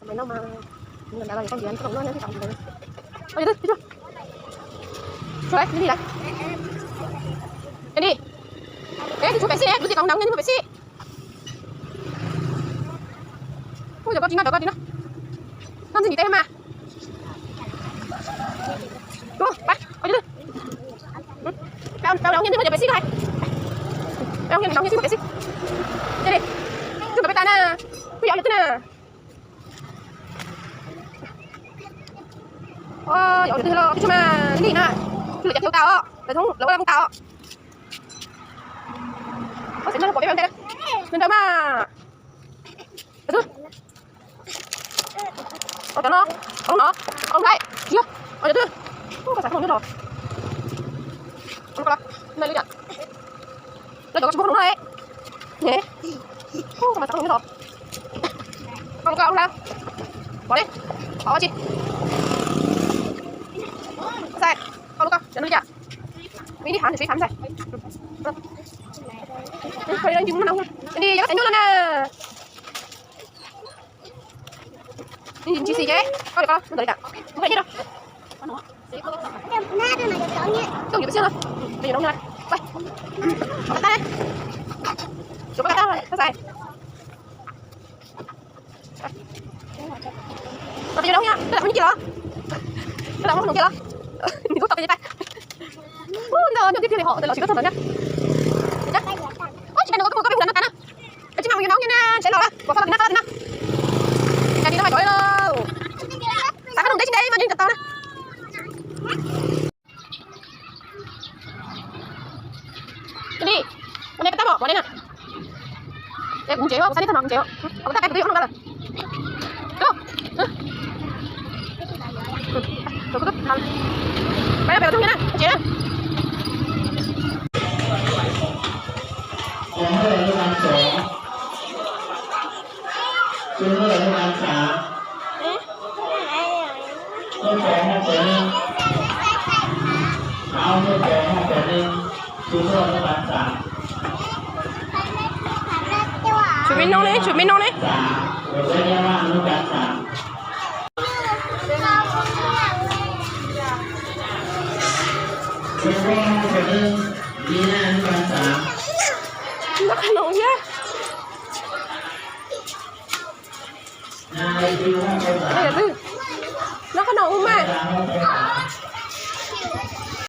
Mày nông mà, mình làm đào tạo thì con gì anh có đồng luôn, nó cái tổng gì đấy. Ôi, được, được chưa? Rồi, đi đi đấy. Đi đi. Ê, đi chụp vệ sinh đi, cứ đi cộng đồng, đi chụp vệ sinh. Ôi, giờ con chính là đó, con đi nữa. Con gì tê mà. Đúng không? Bác, ôi, được. Tao, tao đóng nhân viên chụp vệ sinh này. Tao đóng nhân viên chụp vệ sinh. Đi đi. Cứ bảo cái ta nè. Cứ dọn được thế nè. Ơ, yog tus twg los tsis tshua mas li na, lawv cov thiab tau, lawv tau. Ua xav nyob pom peb nte, nte mas. Cov twg? Cov no, cov no, cov no, yog cov twg? Koj xav nyob no. Nte li cas? Lawv cov koj tsis muaj no. Koj mas xav nyob no. Koj koj ua pom li, pom tsis? Sai, koj lub koj, li cas? Vim li khám, vim khám sai. Li yog koj xav nyob no na. Ntsib xis ces koj li koj ntawd li cas? Mus qhia nyiaj rau. Coj yuav peb xiab no. Yuav noo nyiaj na. Pab tag ne. Yuav pab tag, pab xais. Los yuav noo nyiaj, koj lam muab noo nyiaj los? Nws kuj tau li tas. Ub, nyob twg thiaj li hom, los tsis koj txog ntawd thiab. Ub, tsis tas nws kuv twb mus koj peb mus lawv no tas na. Tsis mas mus yuav noo nyiaj na, sawv los, pom faj los nab faj na. Cas li no mas cov lauj. Xav qab noo ntev tsis ntev mas nws kawm tau na. Li, ua nej pab tab mom pom nej na. Es kuv ntsev, kuv xav nej tag no kuv ntsev, kuv tab tab kuv twb yuav noj lawm. Pab peb tus na, ntsev na. Tsum me noog ne, tsum me noog ne. Noj qab noom thiab. Noj qab noom mas.